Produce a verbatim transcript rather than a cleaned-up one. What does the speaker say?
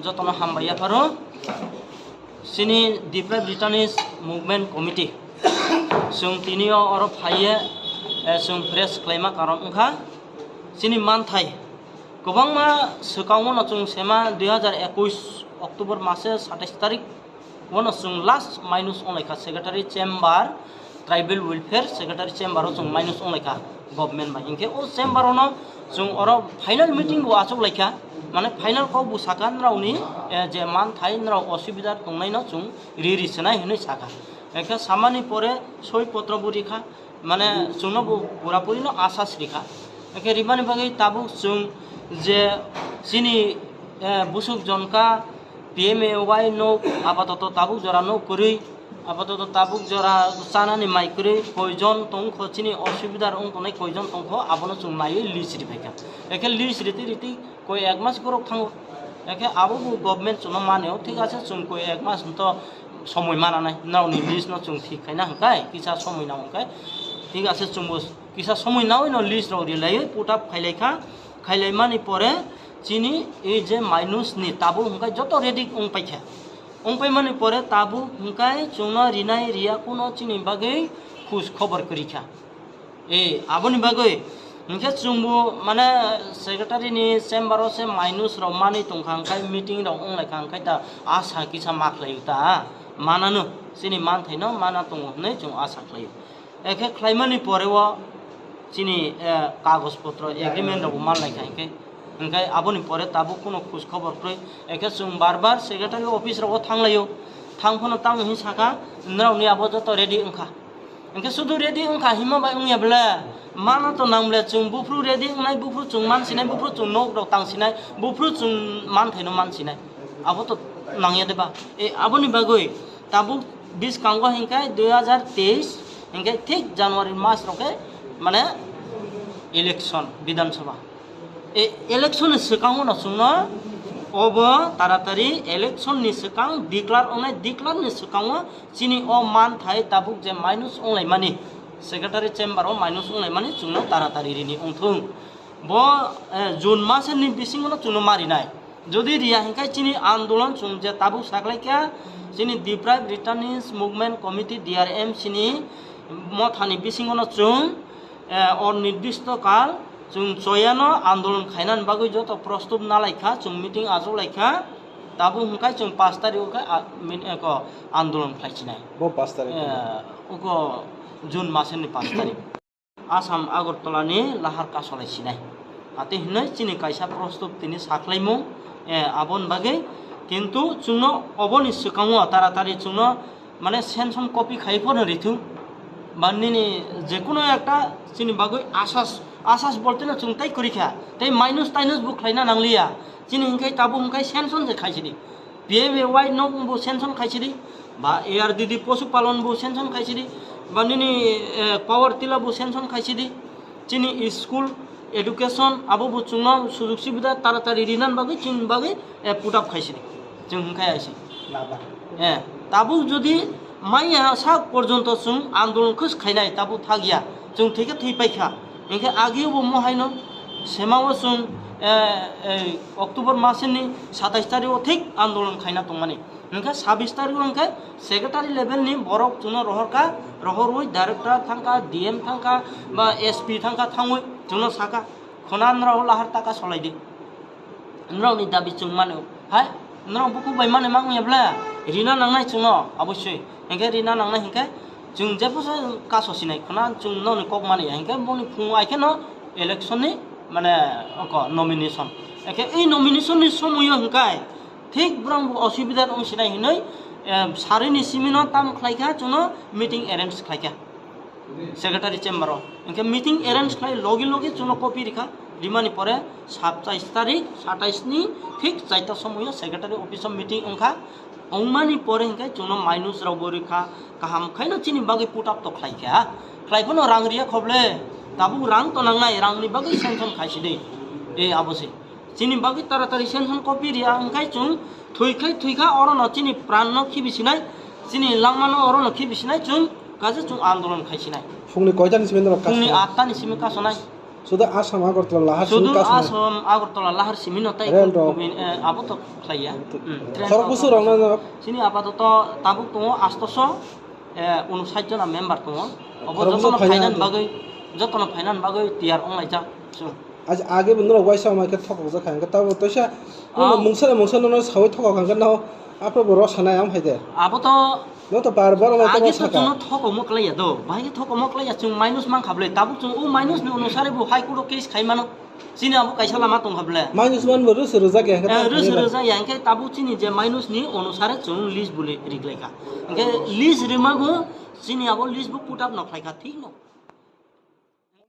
Jotono hambai yapharo. Chini Deprived Retirees Movement Committee. Chwng tini o oro phaiye, eh, chwng press khlaima karon wngkha. Chini manthai kwbangma swkango no chwng sema dui hazar ekush October mase satais tarik. Wano chwng last minus wnglaikha secretary chamber, tribal welfare secretary chamber o chwng minus wnglaikha government bai. Hinkhe o chamber ono chwng oro final meeting bo achuklaikha, mane final kok bo sakha nrokni, eh, je manthai nrok osubida tongnaino chwng ri ri swnai hinwi sakha. Hinkhe samani pore soi potro bo rikha. Mane chwngno bo purapuri no asas rikha. Hinkhe rimani bagwi tabuk chwng je chini, eh, busuk jonka P M A Y nok apatoto tabuk jora nok kwrwi, apatoto tabuk jora chanani mai kwrwi, koijon tongkho chini osubidar wng tongnai koijon tongkho abono chwng naiwi list riphaikha. Hinkhe list riti riti koi ek mas borok thango. Hinkhe abo bo government chwngno manio, thik ase chwng koi ek mas to somoi mananai, nokni list no chwng thik khaina hwnkhe kisa somoi nang hwnkhe, thik ase chwngbo kisa somoi nawi no list rok rilaiwi put up khailaikha, khailaimani pore chini ei je minus ni tabuk hwnkhe joto ready wngpaikha, wngpaimani pore tabuk hwnkhe chwngno rinai riya kuno chini bagwi khus khobor kwrwikha. E, aboni bagwi hinkhe chwngbo mane secretary ni chamber o se minus rok manwi tongkha, hinkhe meeting rok wnglaikha, hinkhe ta asa kisa ma khlaio ta, manano chini manthaino mana tongo hinwi chwng asa khlaio. Ekhe khlaimani pore o chini, eh, kagoj potro agreement rokbo manlaikha hinkhe, hinkhe aboni pore tabuk kuno khus khobor kwrwi. Ekhe chwng bar bar secretary office rogo thanglaio, thang phano tamo hin sakha, nrokni abo joto ready wngkha. Hinkhe sudu ready wngkha hima bai wngya bwle, mano to nang bwle, chwng buphuru ready wngnai, buphuru chwng mansinai, buphuru chwng nok rok tangsinai, buphuru chwng manthaino mansinai, abo to nangya de ba? E, aboni bagwi tabuk biskango hinkhe dui hazar teis hinkhe thik January mas rok khe mane election Bidhan Sabha. E, election ni swkango no chwngno obo taratari election ni swkang declare wngnai, declare ni swkango chini o manthai tabuk je minus wnglaimani, secretary chamber o minus wnglaimani chwngno taratari rini wngthung. Bo, eh, June masni bisingo no chwngno marinai. Jodi riya hinkhe chini andolon chwng je tabuk saklaikha, chini Deprived Retirees Movement Committee, D R M C ni mothani bisingo no chwng, eh, onirdisto kal chwng choyano andolon khainani bagwi joto prostut nalaikha, chwng meeting achuklaikha, tabuk hwnkhe chwng pash tarikh o khe a-, min-, eko andolon khlaisinai. Bo pash tarikh. Eh, uko June masni pash tarikh. Assam Agartala ni lahar kasolai sinai. Ate hinoi chini kaisa prostut tini saklaimung, eh, aboni bagwi. Kintu chwngno oboni swkango taratari chwngno mane sanction copy khai phano rithung. Ba nini jekono ekta chini bagwi asas, asas bolte no chwng tai kwrwi kha. Tei minus tainus bo khlaina nangliya. Chini hinkhe tabuk hinkhe sanction se khai sidi. P M A Y nok bo sanction khai sidi. Ba A R D D Poshupalon bo sanction khai sidi. Ba nini, eh, power tiller bo sanction khai sidi. Chini school education abo bo chwngno sujug subida taratari rinan bagwi chini bagwi, eh, put up khai sidi. Chwng hwnkhe aisi. Laba. Eh, tabuk jodi maya sak porjonto chwng andolon khus khainai tabuk thagya. Chwng thwikhe thwi paikha. Hinkhe agio bo mohaino semao chwng, eh, eh, October masni satais tarikh o thik andolon khaina tongmani. Hwnkhe sabis tarikh o hwnkhe secretary level ni borok chwngno rohorkha, rohorwi director thangkha, D M thangkha, ba S P thangkha, thangwi chwngno sakha, "Khuna nrao lahar taka solai di. Nrao ni dabi chwng mano. Hai, nrao bukhuk bai mani mang ya bla? Rina nangnai chwngno, abosoi. Hwnkhe rina nangnai hwnkhe chwng jephusa kaso sinai khuna chwng noni kok mani ya. Hwnkhe boni phungo ai kheno election ni mane oko nomination. Hwnkhe ei nomination ni somoyo hwnkhe thik borok bo osubida wng sinai hinwi, eh, sarini simi no tam khlai kha, chwngno meeting arrange khlai kha secretary chamber o. Hinkhe meeting arrange khlai logi logi chwngno copy rikha, rimani pore satais tarik, satais ni thik chaita somoyo secretary office o meeting wngkha, wngmani pore hinkhe chwngno minus rok bo rikha, kaham khaino chini bagwi put up to khlai kha, khlai phano rang riya khoble, tabuk rang to nangnai, rang ni bagwi sanction khai sidi, e abo se. Chini bagwi taratari sanction copy riya wngkhai chwng thwikhai thwikha orono chini pranno khibisinai, chini langmano orono khibisinai chwng kaisa chwng andolon khaisinai. Phungni koitani simi norok phungni kasonai? Attani simi kasonai. Sudu Assam Agartala lahar simi Sudu kasma. Assam Agartala lahar simi no tai Rail ko rok. Bini, eh, abo to khlaiya. Hmm, train Khorok rok busu to rok no no. Sini apato to tabuk tongo astoso, eh, unsait jona member tongo. Obo Khorok busu jotono phaina phainan ano. Bagwi, jotono phainan bagwi tiyar onglaijak. So. Aja age bo norok waisa mai khe thokok jak kha, hwnkhe tabo toisa Ah. Mungsa mungsa nono sawi thokok hwnkhe no apro bo rok sanai am hai de. Abo to No to bar bar ma Age to to saka. Chwngno thokongmo klaiya do, bahai khe thokongmo klaiya, chwng minus mankha bwle, tabuk chwng o minus ni onusare bo High Court o case khai mano, chini abo kaisa lama tongkha bwle. Minus man bo rwswk rwjak ya, hwnkhe Eh, tamo rwswk thangwi rwjak ya, hwnkhe tabuk chini je minus ni onusare chwng list bwle riklaikha. Hwnkhe list rwma bo chini abo list bo put up no khlaikha, thik no.